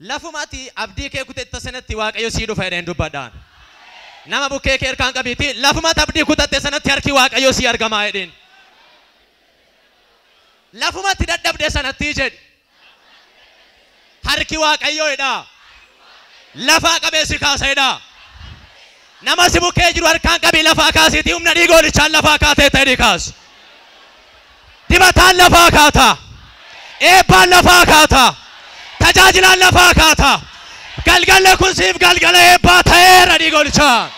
Lafumati abdii kee kutetta sanatti Waaqayyo sii dhufa jedheen dubbadhaan. Nama bukkee kee harkaan qabiiti lafumati abdii kutatte sanatti harki Waaqayyo sii argamaa jedheen. Lafumatti dadhabde sanatti jedhi. Harki Waaqayyoo jedha. Lafaa qabee si kaasa jedha. Nama si bukkee jiru harkaan qabii lafaa kaasiiti humna dhiiga hoolichaan lafaa kaatee ta'e kaas. Dibataan lafaa kaata. Eebbaan lafaa kaata. Tajaajilaan lafaa kaata. Galgalli kun siif galgala eebbaa ta'eera dhiiga hoolichaan.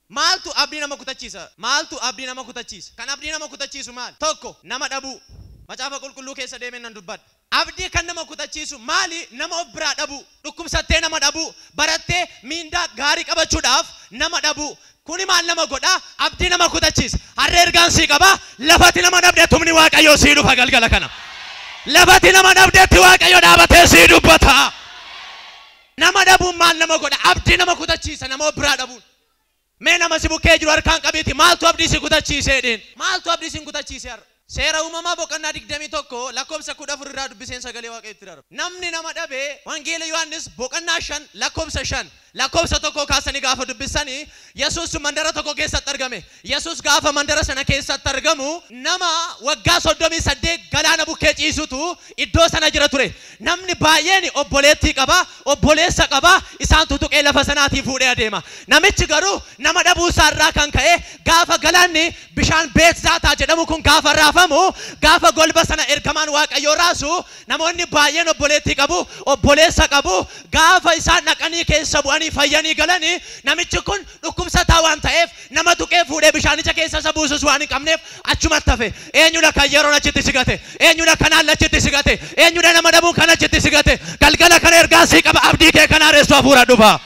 Maaltu abdii nama kutachiisa? Maaltu abdii nama kutachiisa? Kan abdii nama kutachiisu maal? Tokko nama dhabuu. Macaafa qulqulluu keessa deemee nan dubbadha. Abdii kan nama kutachiisu maali? Nama of biraa dhabuu, dhukkubsattee nama dhabuu, barattee miindaa gaarii qabachuudhaaf nama dhabuu. Kuni maal nama godha? Abdii nama kutachiisa. Harree ergaan sii qaba. Lafati nama dhabdeetti humni Waaqayyoo sii dhufa galgala kana. Lafati nama dhabdeetti Waaqayyo dhaabatee sii dubbata. Nama dhabuun maal nama godha? Abdii nama kutachiisa nama of biraa dhabuun. Mee nama si bukkee jiru harkaan qabiiti maaltu abdii si kutachiisee jedheen? Maaltu abdii si kutachiisee har'a? Seera uumamaa boqonnaa 21 lakkoofsa 14 irraa dubbiseen sagalee Waaqayyootti darba. Namni nama dhabe Wangeela Yohaannis boqonnaa 5 lakkoofsa 5 lakkoofsa 1 kaasanii gaafa dubbisanii Yesuus mandara tokko keessatti argame. Yesuus gaafa mandara sana keessatti argamu nama waggaa 38 galaana bukkee ciisutu iddoo sana jira ture. Namni baay'een obboleettii qaba, obboleessa qaba, isaan tutuqee lafa sanaatii fuudhee adeema. Namichi garuu nama dhabuu isaarraa kan ka'e gaafa galaanni bishaan Beetzaataa jedhamu kun gaafa raafamu, gaafa golba sana ergamaan Waaqayyoo raasu, namoonni baay'een obboleettii qabu, obboleessa qabu, gaafa isaan dhaqanii keessa bu'anii fayyanii galanii namichi kun dhukkubsataa waan ta'eef nama tuqee fuudhee bishaanicha keessa isa buusus waan hin qabneef achumatti hafe. Eenyudha kan yeroon achitti sigate? Eenyudha kanaan achitti sigate? Eenyudha nama dhabuun kan achitti sigate? Galgala kana ergaan sii qaba, abdii kee kana hareessu hafuura dhufa.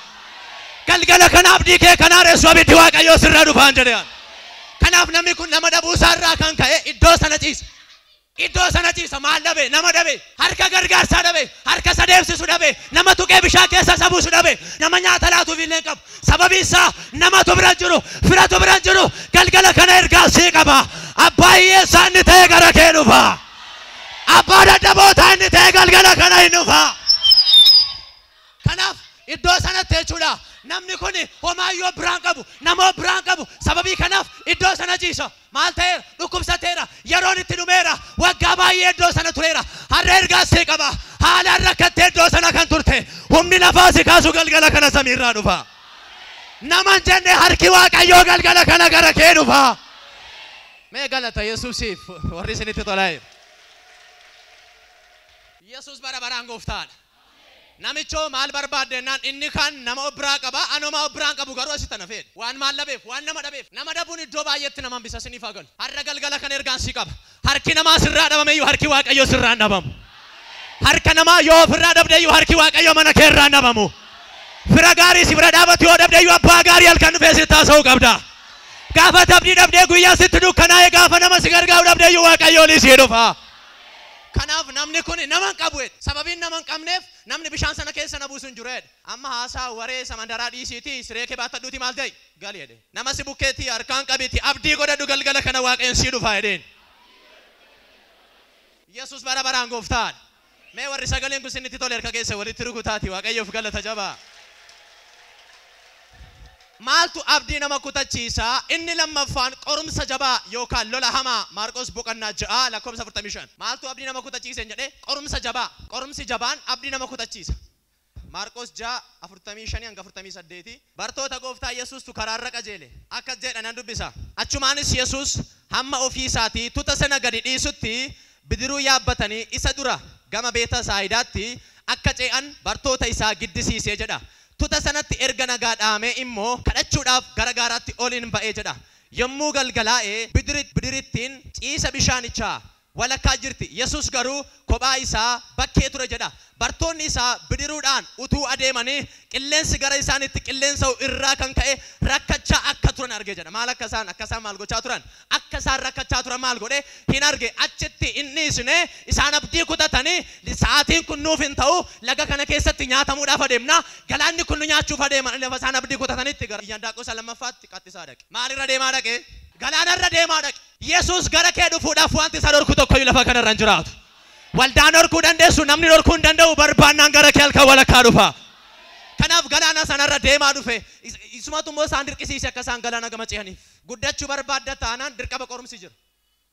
Galgala kana abdii kee kana hareessu abiddi Waaqayyoo sirra dhufaan jedhe. Kanaaf namni kun nama dhabuu isaarraa kan ka'e iddoo sana ciisa. Iddoo sana ciisa. Maal dhabe? Nama dhabe. Harka gargaarsaa dhabe. Harka isa deemsisu dhabe. Nama tuqee bishaan keessa isa buusu dhabe. Nama nyaata laatuuf illee hin qabu. Sababiin isaa namatu bira jiru, firatu bira jiru. Galgala kana ergaa sii qaba. Abbaa hiyyeessaa inni ta'e gara kee dhufa. Abbaa dadhabootaa inni ta'e galgala kana hin dhufa. Kanaaf iddoo sanatti jechuudha. Namni kun homaayyoo biraan qabu, nama biraan qabu. Sababii kanaaf iddoo sana ciisa. Maal ta'eera? Dhukkubsateera. Yeroon itti dhumeera. Waggaa baay'ee iddoo sana tureera. Har'a ergaa sii qaba. Haalaan rakkattee iddoo sana kan turte. Humni lafaa si kaasu galgala kana samiirraa dhufa. Nama hin jenne harki Waaqayyoo galgala kana gara kee dhufa. Mee galata Yesuusiif warri isinitti tolaa. Yesuus bara baraan gooftaadha. Namichoo maal barbaadde jennaan inni kan nama of biraa qaba, anuma of biraan qabu garuu asitti na fedhe. Waan maal dhabeef, waan nama dhabeef. Nama dhabuun iddoo baay'eetti nama hambisa isiniif haa galu. Har'a galgala kan ergaan sii qaba. Harki namaa sirraa dhabameyyuu harki Waaqayyoo sirraa hin dhabamu. Harka namaa yoo ofirraa dhabdeyyuu harki Waaqayyoo mana kee irraa hin dhabamu. Fira gaarii si bira dhaabatu yoo dhabdeyyuu abbaa gaarii halkan dhufee sitti haasa'uu qabda. Gaafa tabdii dhabdee guyyaa sitti dukkanaa'e gaafa nama si gargaaru dhabdeyyuu Waaqayyoon sii dhufa. Kanaaf namni kun nama hin qabu jedhe. Sababiin nama hin qabneef namni bishaan sana keessa na buusu hin jiru jedhe. Amma haasaa waree samandaraa dhiisiitii siree kee baattadhuutii maal ta'e? Gali jedhe. Nama si bukkeetii harkaan qabiitii abdii godhadhu galgala kana Waaqayyoon sii dhufa jedheen. Yesuus bara baraan gooftaadha. Mee warri sagaleen kun isinitti tole harka keessa walitti rukutaati Waaqayyoof galata jabaa. Maaltu abdii nama kutachiisa? Inni lammaffaan qorumsa jabaa yookaan lola hamaa. Maarqos boqonnaa 6 lakkoofsa 45. Maaltu abdii nama kutachiise jedhee? Qorumsa jabaa. Qorumsi jabaan abdii nama kutachiisa. Maarqos 6 45 hanga 48. Bartoota gooftaa Yesuustu karaarra qajeele. Akkas jedha nan dubbisa. Achumaanis Yesuus hamma ofii isaatii tuta sana gadi dhiisutti bidiruu yaabbatanii isa dura gama Beeta Saayidaatti akka ce'an bartoota isaa giddisiisee jedha. Tuta sanatti erga nagaa dhaamee immoo kadhachuudhaaf gara gaaraatti ol hin ba'ee jedha. Yommuu galgalaa'ee bidirittiin ciisa bishaanichaa walakkaa jirti. Yesuus garuu kophaa isaa bakkee ture jedha. Bartoonni isaa bidiruudhaan utuu adeemanii qilleensi gara isaaniitti qilleensa irraa kan ka'e rakkachaa akka turan arge jedha. Maal akka isaan maal gochaa turan? Akka isaan rakkachaa turan maal godhe? Hin arge. Achitti inni isne isaan abdii kutatanii sa'aatiin kun nuuf hin ta'u, laga kana keessatti nyaatamuudhaaf adeemna, galaanni kun nu nyaachuuf adeema. Lafa isaan abdii kutatanitti gara Iyyaandaaqoo isa lammaffaatti qaxxisaa dhaqe. Maalirra deemaa dhaqe? Galaanarra deemaa dhaqe. Yesuus gara kee dhufuudhaaf wanti isa dhorku tokkoyyuu lafa kanarra hin jiraatu. Waldaan dhorkuu dandeessu namni dhorkuu hin danda'u barbaannaan gara kee halkan walakkaa dhufa. Kanaaf galaana sanarra deemaa dhufe. Isumatu immoo isaan dirqisiise akka isaan galaana gama ce'aniif. Guddachuu barbaadda taanaan dirqama qorumsi jira.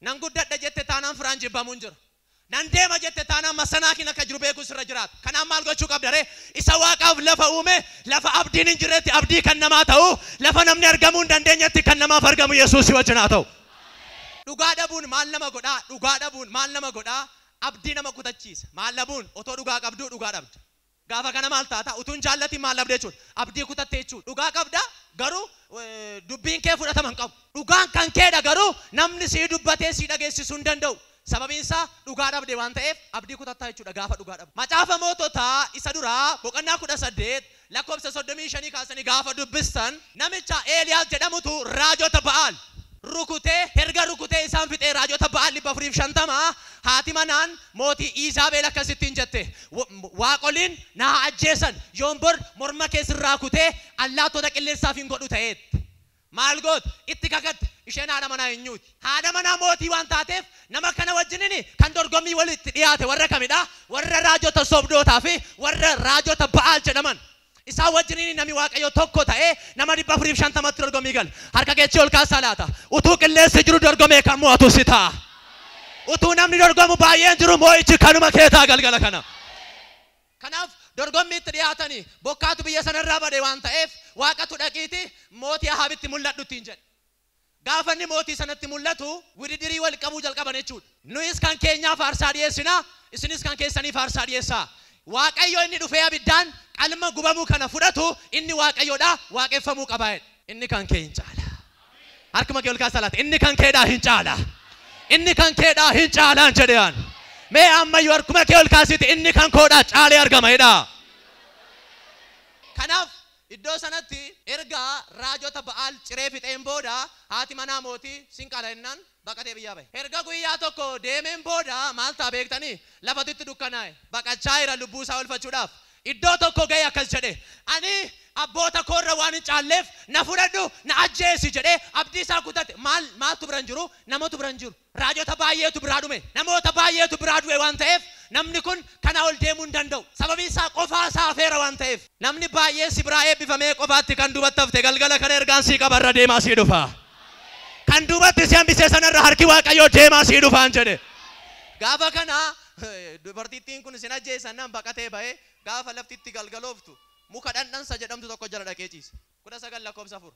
Nan guddadha jette taanaan firaan jibbamuun jira. Nan deema jette taanaan masanaakiin akka jiru beeku sirra jiraata. Kanaaf maal gochuu qabda ree? Isa waaqaaf lafa uume, lafa abdiin hin jirretti abdii kan namaa ta'u, lafa namni argamuu hin dandeenyetti kan namaaf argamu Yesuus wajjin haa ta'u. Dhugaa dhabuun maal nama godhaa? Dhugaa dhabuun maal nama godhaa? Abdii nama kutachiisa. Maal dhabuun? Otoo dhugaa qabduu dhugaa dhabda. Gaafa kana maal taata? Utuun jaallatiin maal dhabde jechuudha. Abdii kutatte jechuudha. Dhugaa qabda garuu dubbiin kee fudhatama hin qabu. Dhugaan kan keedha garuu namni sii dubbatee sii dhageessisuu hin danda'u. Sababiin isaa dhugaa dhabde waan ta'eef abdii kutattaa jechuudha gaafa dhugaa dhabde. Macaafa moototaa isa duraa boqonnaa 18 lakkoofsa 35 kaasanii gaafa dubbistan namicha Eeliyaas jedhamutu raajota Ba'aal rukutee erga rukutee isaan fixee raajota Ba'aal 450 haati manaan mootii Iizaabel akkasittiin jette waaqoliin na ajjeesan yoon bor morma keessirraa kutee allaattota qilleensaaf hin godhu ta'eetti. Maal goot itti kakatte isheen haadha manaa eenyuuti? Haadha manaa mootii waan taateef nama kana wajjiniin kan dorgommii walitti dhiyaate warra kamidha? Warra raajota sobdootaa fi warra raajota Ba'aal jedhaman. Isaan wajjiniin namni Waaqayyo tokko ta'ee nama 450tti dorgommii gala. Harka keechi ol kaasaa laata. Utuu qilleensi jiru dorgomee kan mo'atu si ta'a. Utuu namni dorgomu baay'een jiru moo'ichi kanuma keetaa galgala kana. Kanaaf dorgommiitti dhiyaatanii bokkaatu biyya sanarraa bade waan ta'eef waaqatu dhaqiiti mootii Ahaabitti mul'adhu ittiin jedhe. Gaafa inni mootii sanatti mul'atu wididirii wal qabuu jalqaban jechuudha. Nuyis kan keenyaaf aarsaa dhiyeessinaa, isinis kan keessaniif aarsaa dhiyeessaa. Waaqayyo inni dhufee abiddaan qalma gubamuu kana fudhatu inni Waaqayyoodha waaqeffamuu qaba jedhe. Inni kan kee hin caala. Harkuma kee ol kaasaa laata. Inni kan keedhaa hin caala. Inni kan keedhaa hin caalaan jedhe. Mee ammayyuu harkuma kee ol kaasiti inni kan koodhaa caalee argama jedha. Kanaaf iddoo sanatti erga raajota Ba'aal ciree fixeen booda haati manaa mootii sin qala jennaan baqatee biyyaa bahe. Erga guyyaa tokko deemeen booda maal ta'a beektanii lafatitti dukkanaa'e baqachaa jira lubbuu isaa oolfachuudhaaf. Iddoo tokko ga'e akkas jedhe ani abboota koorra waan hin caalleef na fudhadhu na ajjeesi jedhee abdii isaa kutate. Maaltu bira hin jiru? Namatu bira hin jiru. Raajota baay'eetu biraa dhume. Namoota baay'eetu biraa du'e waan ta'eef namni kun kana ol deemuu hin danda'u. Sababiin isaa qofaa isaa afeera waan ta'eef. Namni baay'ee si biraa eebbifamee qofaatti kan duubatti hafte galgala kana ergaan sii qabarra deemaa sii dhufa. Kan duubatti si hambisee sanarra harki Waaqayyoo deemaa sii dhufaan jedhe. Gaafa kana dubartittiin kun sin ajjeesan nan baqatee ba'ee gaafa laftitti galgalooftu muka dhandhansa jedhamtu tokko jala dhaqee ciise. 19 lakkoofsa 4.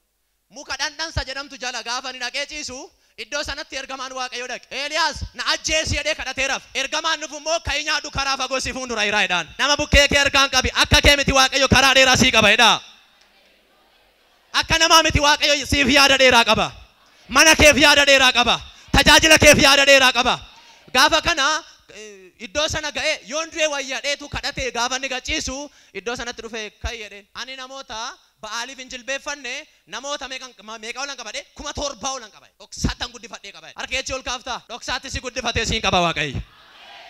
Muka dhandhansa jedhamtu jala gaafa ni dhaqee ciisu iddoo sanatti ergamaan Waaqayyoo dhaqe. Eeliyaas na ajjeesi jedhee kadhateeraaf. Ergamaan dhufu immoo ka'ii nyaadhu karaa fagoo si fuuldura jira jedhaan. Nama bukkee kee harkaan qabi akka kee miti Waaqayyo karaa dheeraa sii qaba jedhaa. Akka namaa miti Waaqayyo siif yaada dheeraa qaba. Mana keef yaada dheeraa qaba. Tajaajila keef yaada dheeraa qaba. Gaafa kana iddoo sana ga'e yoon du'e wayyadheetu kadhatee gaafa inni gachiisu iddoo sanatti dhufee ka'e jedheen. Ani namoota Ba'aaliif hin jilbeeffanne namoota meeqa olan qabadhe 7,000 olan qaba. Dhoksaatti guddifadhee qaba. Harka keechi ol kaaftaa. Dhoksaatti si guddifatee siin qaba Waaqayyo.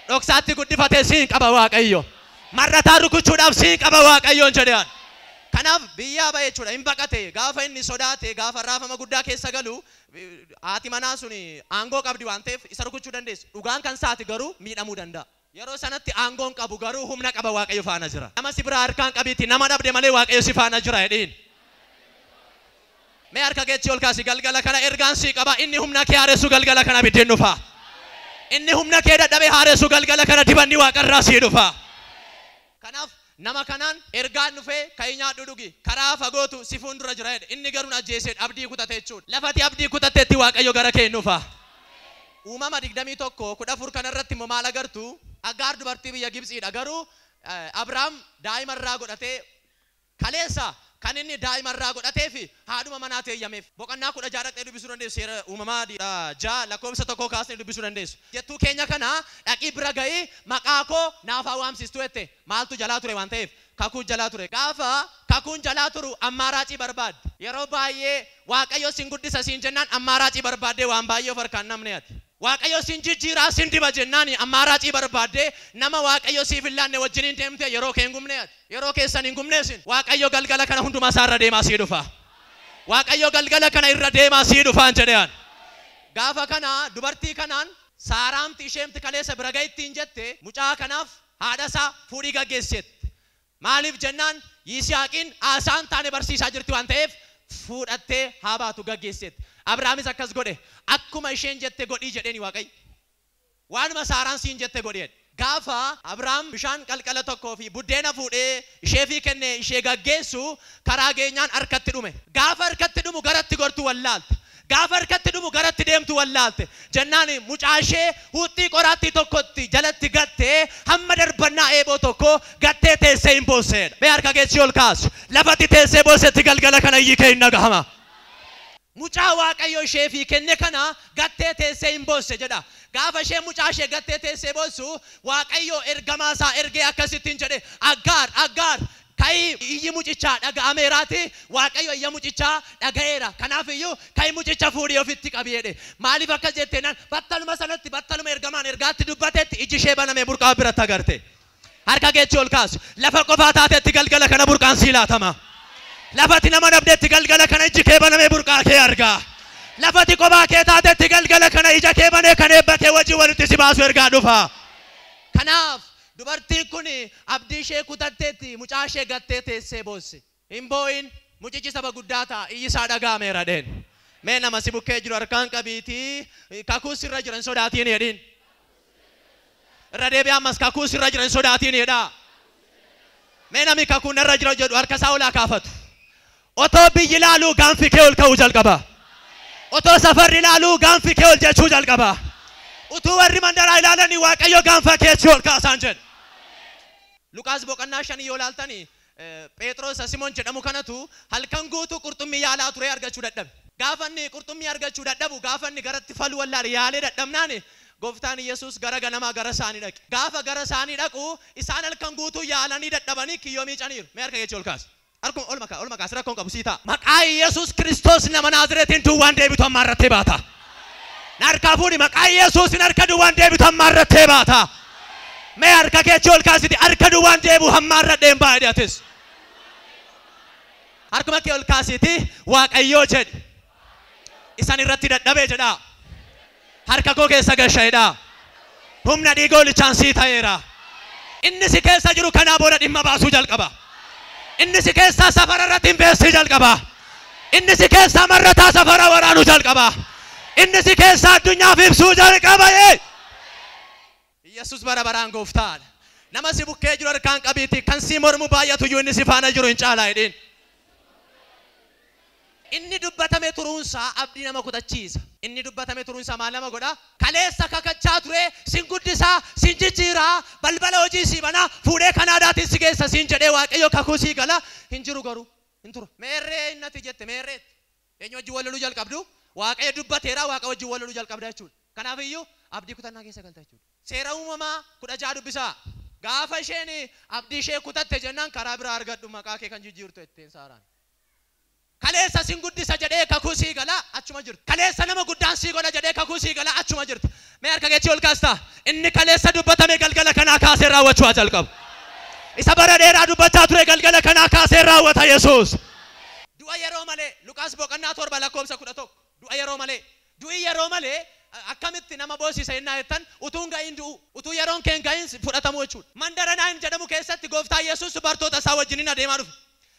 Dhoksaatti guddifatee siin qaba Waaqayyo. Marrataa rukuchuudhaaf siin qaba Waaqayyoon jedheen. Kanaaf biyyaa ba'e jechuudha hin baqate gaafa inni sodaate gaafa raafama guddaa keessa galu haati manaa sun aangoo qabdi waan ta'eef isa rukuchuu dandeessu. Dhugaan kan saati garuu miidhamuu danda'a. Yeroo sanatti aangoon qabu garuu humna qaba Waaqayyo faana jira. Nama si biraa harkaan qabiitti nama dhabde malee Waaqayyo si faana jira jedhiin. Mee harka keechi ol kaasi galgala kana ergaan sii qaba inni humna kee haaressu galgala kana biddeen dhufa. Inni humna kee dadhabee haaressu galgala kana dibanni waaqarraa sii dhufa. Kanaaf nama kanaan ergaan dhufee ka'ii nyaadhu dhugi karaa fagootu si fuuldura jira jedhe. Inni garuu ajjeesee abdii kutate jechuudha. Lafati abdii kutateetti Waaqayyo gara kee dhufa. Uumama 21:14 kanarratti immoo maal agartu? Aggaar dubartii biyya Gibxiidha garuu Abrahaam daa'ima irraa godhatee kaleessa kan inni daa'ima irraa godhatee fi haadhuma manaa teeyyameef. Boqonnaa 16 dhaqxee dubbisuu dandeessu. Seera uumamaa 6 lakkoofsa 1 kaasnee dubbisuu dandeessu. Jettuu keenya kana dhaqii bira ga'ii maqaa koo naaf haa waamsistu jette. Maaltu jalaa ture waan ta'eef kakuu jalaa ture. Gaafa kakuun jalaa turu ammaaraacii barbaadde. Yeroo baay'ee Waaqayyo sin guddisa siin jennaan ammaaraacii barbaaddee waan baay'ee of harkaan namne ati. Waaqayyo sin jijjiiraa sin diba jennaan ammaaraacii barbaaddee nama Waaqayyo siif hin laanne wajjiniin deemte yeroo kee hin gubne ati. Yeroo keessan hin gubne isin. Waaqayyo galgala kana hundumaa isaa irra deemaa sii dhufa. Waaqayyo galgala kana irra deemaa sii dhufaan jedhean. Gaafa kana dubartii kanaan Saaraamti isheemti kaleessa bira ga'ittiin jette mucaa kanaaf haadha isaa fuudhii gaggeessiteetti. Maaliif jennaan Yisihaaqiin haasaan taane barsiisaa jirti waan ta'eef fuudhattee haa baatu gaggeessiteetti. Abrahaamis akkas godhe akkuma isheen jette godhii jedheeni Waaqayyo. Waanuma Saaraan siin jette godhi jedhe. Gaafa Abrahaam bishaan qalqala tokkoo fi buddeena fuudhee isheefii kennee ishee gaggeessu karaa geenyaan harkatti dhume. Gaafa harkatti dhumu garatti gortu wallaalte. Gaafa harkatti dhumu garatti deemtu wallaalte. Jennaan mucaa ishee huuxxii qoraattii tokkotti jalatti gattee hamma darbannaa eeboo tokko gattee teessee hin boosseedha. Mee harka keessi ol kaasu. Lafatti teessee boossetti galgala kana iyyi kee hin dhagahama. Mucaa Waaqayyo isheefii kenne kana gattee teessee hin boosse jedha. Gaafa ishee mucaa ishee gattee teessee boossu Waaqayyo ergamaa isaa ergee akkasittiin jedhe Aggaar Aggaar ka'ii iyyi mucichaa dhaga'ameeraati Waaqayyo iyya mucichaa dhaga'eera. Kanaaf iyyuu ka'ii mucicha fuudhii ofitti qabi jedhe. Maaliif akkas jetteenaan battaluma sanatti battaluma ergamaan ergaatti dubbatetti iji ishee banamee burqaa biratti agarte. Harka keetti ol kaasu. Lafa qofaa taatetti galgala kana burqaan sii laatama. Lafati nama dhabdetti galgala kana iji kee banamee burqaa kee argaa. Lafati kophaa kee taatetti galgala kana ija kee banee kan eebba kee wajjin walitti si baasu ergaa dhufa. Kanaaf dubartiin kun abdii ishee kutatteetti mucaa ishee gattee teessee boosse. Hin boo'in mucichi saba guddaa ta'a iyyi isaa dhaga'ameera dheen. Mee nama si bukkee jiru harkaan qabiitii kakuu sirra jiran sodaatiin jedhiin. Irra deebi'aa ammas kakuu sirra jiran sodaatiin jedhaa. Mee namni kakuun irra jira jedhu harka isaa olaa kaafatu. Otoo biyyi ilaaluu gaanfi kee ol ka'uu jalqaba. Otoo safarri ilaaluu gaanfi kee ol jechuu jalqaba. Utuu warri mandaraa ilaalanii Waaqayyo gaanfa keetti ol kaasaan jedhe. Luqaas boqonnaa 5 yoo ilaaltanii Phexros Simoon jedhamu kanatu halkan guutuu qurxummii yaalaa ture argachuu dadhabe. Gaafa inni qurxummii argachuu dadhabu gaafa inni garatti faluu wallaale yaalee dadhabnaan gooftaan Yesuus gara ganamaa gara isaanii dhaqe. Gaafa gara isaanii dhaqu isaan halkan guutuu yaalanii dadhabanii kiyyoo miicaniiru. Mee harka keetti ol kaasi. Harkuma ol maqaa rakkoon qabu sii ta'a. Maqaa Yesuus Kiristoos nama Naazireetiin duwwaan deebitu amma irratti baata. Harkaa fuudhi maqaa Yesuusin harka duwwaan deebitu amma irratti baata. Mee harka keetti ol kaasiti harka duwwaan deebi'u hamma irra deembaa jedhe atis. Harkuma kee ol kaasiti Waaqayyoo jedhi. Isan irratti dadhabee jedhaa. Harka koo keessa gasha jedhaa. Humna dhiiga olichaan sii ta'eera. Inni si keessa jiru kanaa booda dhimma baasuu jalqaba. Inni si keessaa safara irratti investii jalqaba. Inni si keessaa marrataa safara waraanuu jalqaba. Inni si keessaa addunyaaf ibsuu jalqaba. Yesuus bara baraan gooftaadha. Nama si bukkee jiru harkaan qabiiti kan si mormu baay'atu iyyuu inni si faana jiru hin caalaa jedhiin. Inni dubbatame turuunsaa abdii nama kutachiisa. Inni dubbatame turuunsaa maal nama godha? Kaleessa kakachaa ture sin guddisaa sin jijjiiraa balbala hojii sii banaa fuudhee Kanaadaatiin si geessa siin jedhee Waaqayyo kakuu sii gala hin jiru garuu hin turu. Meerree innati jette meerreetti. Eenyu wajjin wal loluu jalqabdu? Waaqayyo dubbateera Waaqa wajjin wal loluu jalqabda jechuudha. Kanaaf iyyuu abdii kutannaa keessa galta jechuudha. Seera uumamaa 16 dubbisaa. Gaafa isheen abdii ishee kutatte jennaan karaa biraa argadhu maqaa kee kan jijjiirtu jetteen Saaraan. Kaleessa sin guddisa jedhee kakuu sii gala achuma jirti. Kaleessa nama guddaan sii godha jedhee kakuu sii gala achuma jirti. Mee harka keetti ol kaasta. Inni kaleessa dubbatame galgala kanaa kaasee raawwachuu haa jalqabu. Isa bara dheeraa dubbachaa ture galgala kanaa kaasee raawwata Yesuus. Du'a yeroo malee Luqaas boqonnaa 7 lakkoofsa 11. Du'a yeroo malee. Du'i yeroo malee akkamitti nama boosisa innaa jettan utuu hin ga'iin du'u utuu yeroon kee hin ga'iin fudhatamu jechuudha. Mandara Naayin jedhamu keessatti gooftaa Yesuus bartoota isaa wajjin adeemaa dhufe.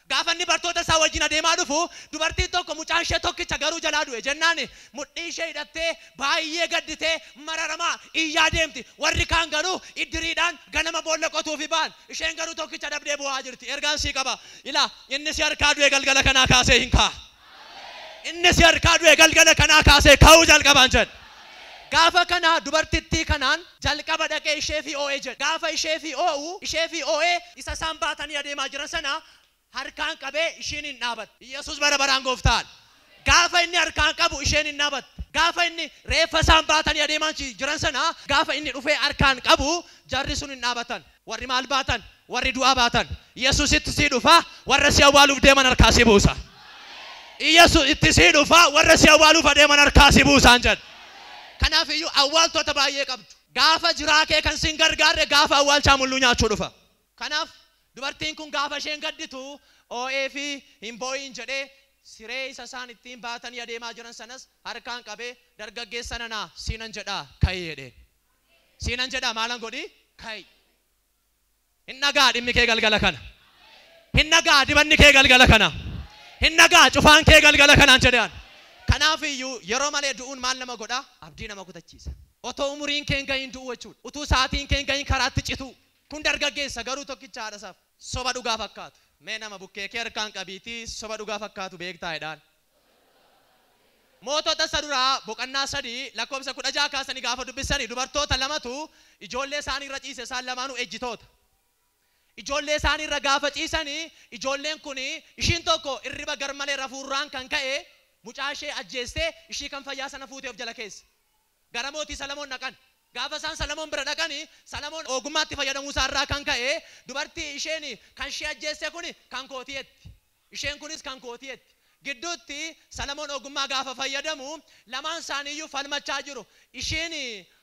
Gaafa inni bartoota isaa wajjin adeemaa dhufu dubartiin tokko mucaan ishee tokkicha garuu jalaa du'e jennaan mudhii ishee hidhattee baay'ee gadditee mararamaa iyyaa deemti. Warri kaan garuu iddiriidhaan ganama boolla qotuufi ba'an. Isheen garuu tokkicha dhabdee bu'aa jirti. Ergaan sii qaba. Ilaa inni si harkaa du'e galgala kanaa kaasee hin ka'a. Inni si harkaa du'e galgala kanaa kaasee ka'uu jalqabaan jedhe. Gaafa kana dubartittii kanaan jalqaba dhaqee ishee fi oo'ee jedhe. Gaafa ishee fi oo'u ishee fi oo'ee isa isaan baatanii adeemaa jiran sana harkaan qabee isheen hin dhaabatte. Yesuus bara baraan gooftaadha. Gaafa inni harkaan qabu isheen hin dhaabatte. Gaafa inni reeffa isaan baatanii adeemaa jiran sana gaafa inni dhufee harkaan qabu jarri sun hin dhaabatan. Warri maal baatan? Warri du'aa baatan. Yesuusitti sii dhufa warra si awwaaluuf deeman harkaa si buusa. Yesuusitti sii dhufa warra si awwaaluuf adeeman harkaa si buusaan jedhe. Kanaaf iyyuu awwaaltota baay'ee qabdu. Gaafa jiraa kee kan sin gargaarre gaafa awwaalchaa mulluu nyaachuu dhufa. Kanaaf dubartiin kun gaafa isheen gadditu oo'ee fi hin boo'in jedhee siree isa isaan ittiin baatanii adeemaa jiran sanas harkaan qabee dargaggeessa nanaa siinan jedhaa ka'i jedheen. Siinan jedhaa maalan godhi ka'i. Hin dhagaa dhimmi kee galgala kana. Hin dhagaa dibanni kee galgala kana. Hin dhagaa cufaan kee galgala kanaan jedhaan. Kanaaf iyyuu yeroo malee du'uun maal nama godhaa? Abdii nama kutachiisa. Otoo umuriin kee hin gahin du'uu jechuudha. Utuu sa'aatiin kee hin gahin karaatti cituu. Kun dargaggeessa garuu tokkicha haadha isaaf. Soba dhugaa fakkaatu. Mee nama bukkee kee harkaan qabiitii soba dhugaa fakkaatu beektaa jedhaan. Mootota isa duraa boqonnaa 3 lakkoofsa 16 kaasanii gaafa dubbisanii dubartoota lamatu ijoollee isaanii irra ciise isaan lamaanuu ejjitoota. Ijoollee isaanii irra gaafa ciisanii ijoolleen kun ishiin tokko irriba garmalee rafuurraan kan ka'e mucaa ishee ajjeestee ishii kan fayyaa sana fuutee of jala keesse. Gara mootii Salamoon dhaqan. Gaafa isaan Salamoon bira dhaqanii Salamoon ogummaatti fayyadamuu isaa irraa kan ka'e dubartii isheen kan ishee ajjeesse kun kan kootiyetti. Isheen kunis kan kootiyetti. Gidduutti Salamoon ogummaa gaafa fayyadamu lamaan isaaniiyyuu falmachaa jiru. Isheen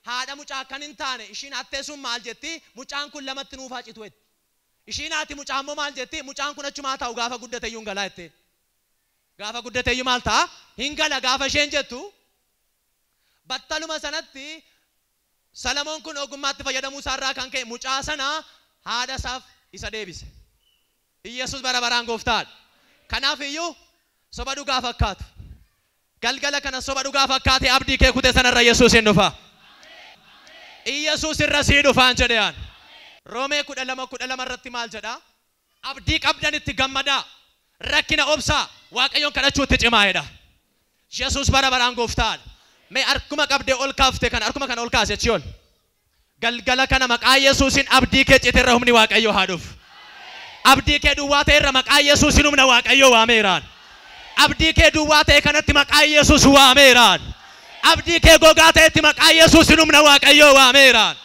haadha mucaa kan hin taane ishiin hattee sun maal jetti mucaan kun lamatti nuufaa citu jetti. Ishiin haati mucaa immoo maal jetti mucaan kun achumaa taa'u gaafa guddateyyuu hin galaa jette. Gaafa guddateyyuu maal ta'a hin gala gaafa isheen jettu battaluma sanatti Salamoon kun ogummaatti fayyadamuu isaarraa kan ka'e mucaa sana haadha isaaf isa deebise. Iyyasuus bara baraan gooftaadha. Kanaaf iyyuu soba dhugaa fakkaatu. Galgala kana soba dhugaa fakkaate abdii kee kute sanarra Yesuus hin dhufa. Iyyasuus irra sii dhufaan jedhean. Roomee 12:12 irratti maal jedhaa? Abdii qabdanitti gammadaa. Rakkina obsaa Waaqayyoon kadhachuutti cimaa jedha. Yesuus bara baraan gooftaadha. Mee harkuma qabdee ol kaafte kana harkuma kana ol kaase achi ol. Galgala kana maqaa Yesuusin abdii kee cite irra humni Waaqayyoo haa dhufu. Abdii kee duwwaa ta'e irra maqaa Yesuusin humna Waaqayyoo waameeraan. Abdii kee duwwaa ta'e kanatti maqaa Yesuus waameeraan. Abdii kee gogaa ta'etti maqaa Yesuusin humna Waaqayyoo waameeraan.